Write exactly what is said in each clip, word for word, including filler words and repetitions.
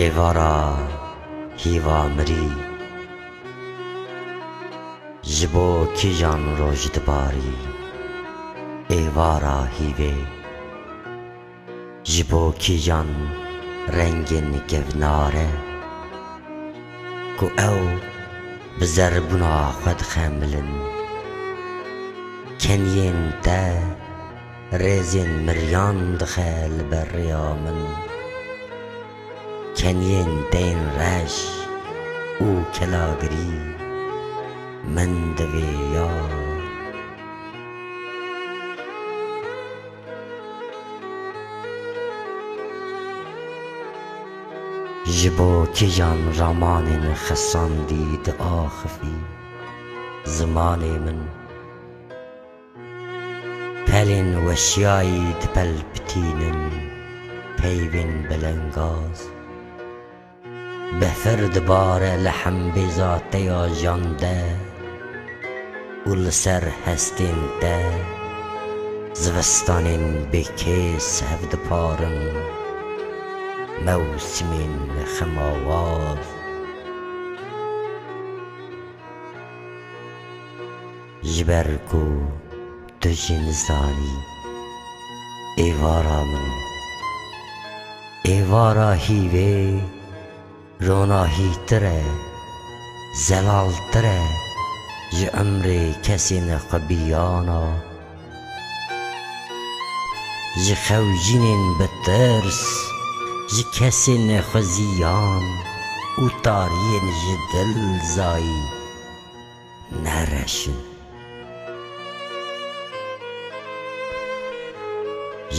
Êvara hîva mirî, ji bo kîjan roj dibarî? Êvara hîvê, ji bo kîjan rengên kevnar e, ku ew bi zerbûna xwe dixemilin? Keniyên te rêzên miriyan dixe li ber rêya min. Keniyên tên reş û kelagirî min divê ya. Ji bo kîjan ramanên xesandî diaxifî, zimanê min? Pelên weşiyayî dipelpitînin peyvên belengaz. Befir dibare li hembêza te ya jande û li ser hestên te zivistanên bêkês hev diparin, mewsimên xemawaz. Ji ber ku tu jî nizanî, êvara min, êvara hîvê ronahîtir e, zelaltir e ji emrê kesên xwebiyana. Ji xewjînên bi tirs, ji kesên xweziyan û tariyên ji dil zayî nereşin.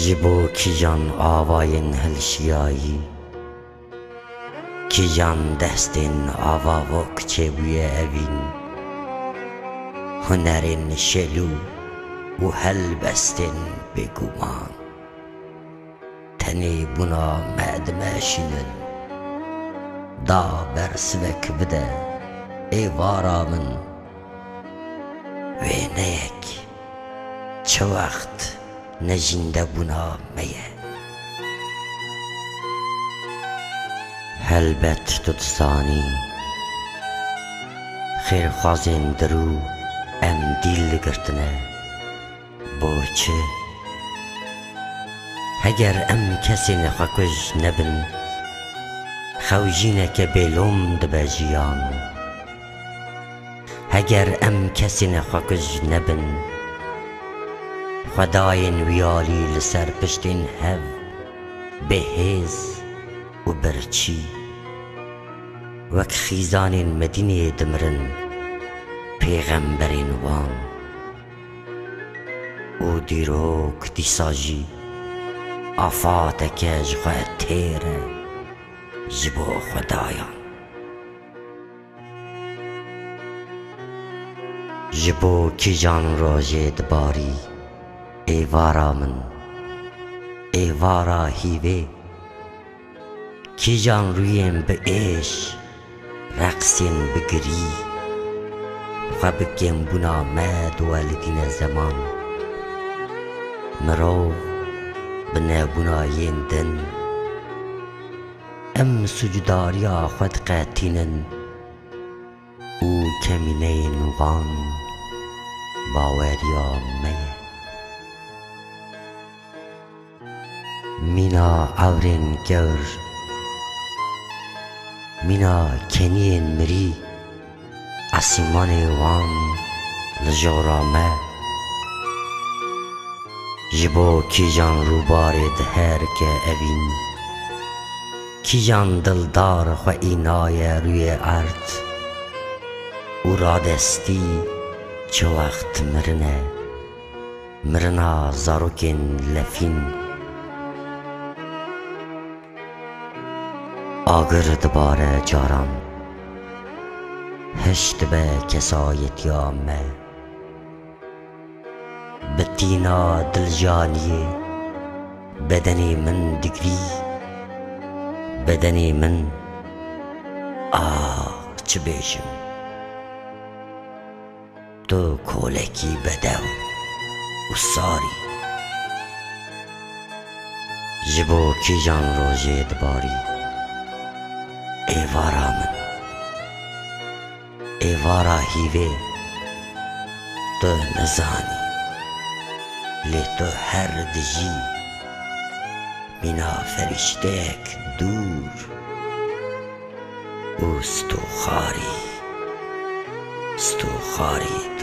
Ji bo kîjan avayên hilşiyayî, kîjan destên avavok çêbûye evîn, hunerên şêlû û helbestên bêguman. Tenê bûna me dimeşînin. Da bersivek bide, êvara min. Wêneyek çi wext ne jîndebûna me ye. Helbet tu dizanî, xêrxwazên dirû em dîl girtine. Bo çi? Heger em kesên xwekuj nebin, xewjîneke bêlom dibe jiyan. Heger em kesên xwekuj nebin, xwedayên wî alî li ser piştên hev bêhêz û birçî, wek xîzanên Medînê dimirin pêxemberên wan. Û dîrok dîsa jî afateke ji xwe têr e ji bo xwedayan. Ji bo kîjan rojê dibarî, êvara min, êvara hîvê? Kîjan rûyên bi êş, reqsên bi girî, xwe bi kêmbûna me diwelidîne zeman? Mirov bi nebûna yên din, em sûcdariya xwe diqetînin û kemîneyên wan baweriya me ye. Mîna ewrên kewr, mîna keniyên mirî, esîmanê wan li jora me. Ji bo kîjan rûbarê diherike evîn, kîjan dildar xwe înaye rûyê erd û radestî çi wext mirin e. Mirina zarokên lefîn. Agir dibare caran, hiş dibe kesayetiya me. Bi tîna diljaniyê bedenê min digirî, bedenê min, ah, çi bêjim. Tu kolekî bedew û sar î. Ji bo kîjan rojê dibarî, Êvara min, êvara hîvê, tu nizanî, lê tu her dijî mîna ferîşteyek dûr û stûxarî, stûxarî